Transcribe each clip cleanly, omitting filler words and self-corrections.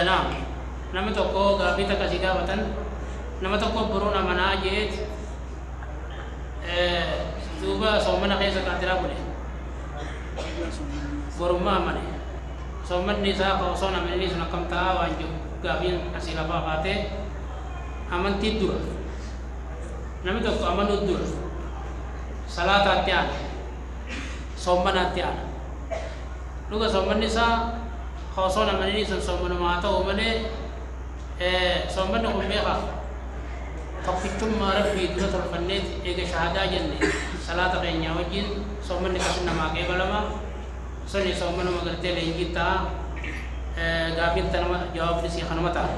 Naam. Namni tokko gaaffii takka si gaafatan nama tokko boruun amanaa jeet duuba soomana keessa qaatiraa bule. Borummaa amane. Soomanni isaa ka osoo namni sun akkam ta'a waan jiru gaaffiin asii lafaa kaatee amantii dura. Namni tokko amanuu dura. Salaataatti aana. Soomanaatti aana. Dhuga soomanni isaa ka osoo namni sun soomanuma haa ta'u malee soomanni kun beekaa tokkichummaa rabbii dura tolfanneet eega shahadaa jenne salaata keenyaa wajjin soomanni kasin namaa qeebalama suni soomanuma gartee leenjii ta'a gaafiin tanama jawaabni sii kanuma ta'a.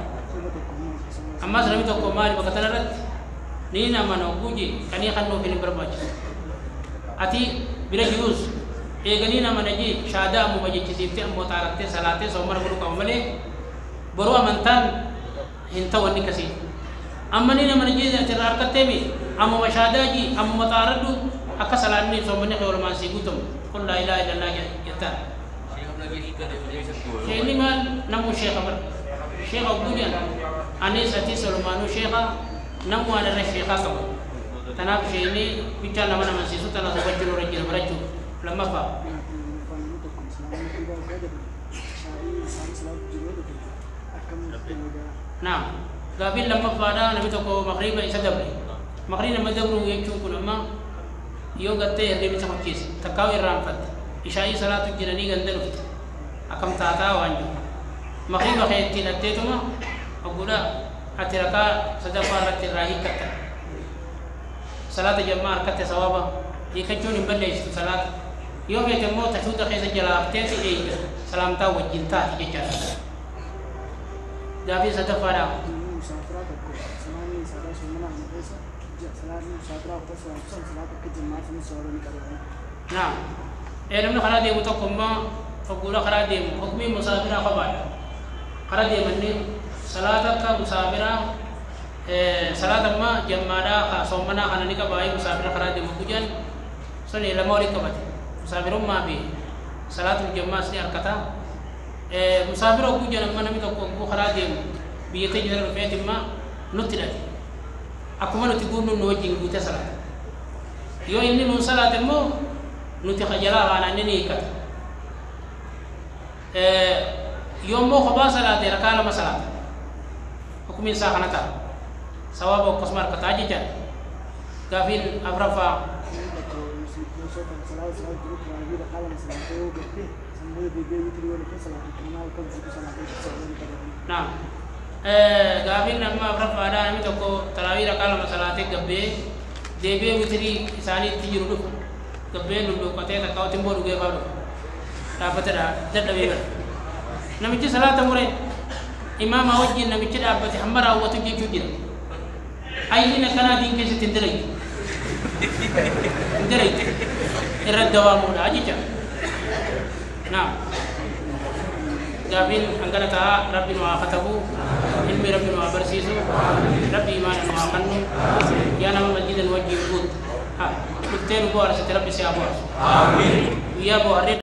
Ammas namni tokko maali bakka tana irratti ni amana guji kanii kannuuf hin barbaachisu. Ati bira jirus eeganii nama ji shaadaa ammuma jechisiiftee ammoo xaarattee salaatee soomana godhuu qaba malee boruu amantaan hin ta'u wanni akkasii. Amma ni nama ji ati irraa harkattee mi ammuma shaadaa ji ammuma xaaradhu akka salaanni soomanni kee walumaan sii guutamu qul laa ilaaha illallah jettaan. Sheekni maal namu sheeka bara sheeka ogguu jedhan anis atis walumaanuu sheeka namu waan irra sheekaa qabu. Tanaaf sheekni bichaa nama namansiisu tana hubachuu nurra jira barachuu lammaffaa. Naam. Gaafiin lammaffaadha namni tokko makriiba isa dabre. Makrii nama dabru jechuun kun amma yoo gattee hirriibni isa kochiise takkaa'u irraanfatte ishaa'ii salaatu jiranii ganda dhufte akkam taataa waan jiru. Makriiba kee itti hidhatteetuma ogguudha ati rakaa sadaffaa irratti irraa hiikkatta. Salaata jammaa harkatte sawaaba hiikkachuun hin balleessitu salaata. Yoo feete immoo tashuuta keessa jalaa hafteeti eeyda salaamtaa wajjin taati jechaadha. Gaafii sadaffaadha. Musaafiraa tokko salaanni isaadhaa soomana kana keessa salaanni musaafiraa uffata salaatu san salaata akka jammaa sanis sababa ni qaba. Naam. Namni karaa deemu tokko immoo ogguudha karaa deemu hukmiin musaafiraa kophaadha. Karaa deemanni salaata akka musaafiraa salaata amma jammaadhaa ka soomanaa kana ni qabaa musaafira karaa deemu guyyaan suni lama walitti qabate. Musaafirummaa fi salaatul jammaas ni harkata. Musaafira ogguu jedhan amma namni tokko ogguu karaa deemu biyya teenya irra dhufeet imma nutti hidhate. Akkuma nuti guunnu nu wajjin guute salaata. Yoo inni nuun salaate immoo nuti jalaa kaana inni ni hiikkata. Yoo immoo kophaa salaate rakaa lama salaata. Hukumiin isaa kana ta'a. Sawaaba akkasuma harkataa jechaadha. Gaafiin afraffaa. Namni tokko osoo kan salaata salaatu jiru taraawii rakaa lama salaatee yoo gatte san booda deebi'ee witrii yoo dhufe salaata kanaa halkan guutuu salaatee sababa ni qaba. Naam. Gaafiin amma afraffaadha namni tokko taraawii rakaa lama salaatee gabbee deebi'ee witrii isaaniitti jiru dhufu gabbee lulluuqqatee takka timboo dhugee fa'aa dhufu dhaabbate dadhabee bara. Namichi salaata mure imaama wajjin namichi dhaabbate hamma raawwatu jechuu jira. Ayyiin akkanaa diin keessatti hin dalaytu. Hin dalaytu. Irra dawaamuudha jecha. Naam. Gaafiin hangana ta'a rabbi nu haa katabu ilmi rabbi nu haa barsiisu rabbi imaana nu haa kennu yaa nama masjida nu wajjin guutu dhuftee nu bohaarsite rabbi si haa bohaarsu. Guyyaa bohaarree.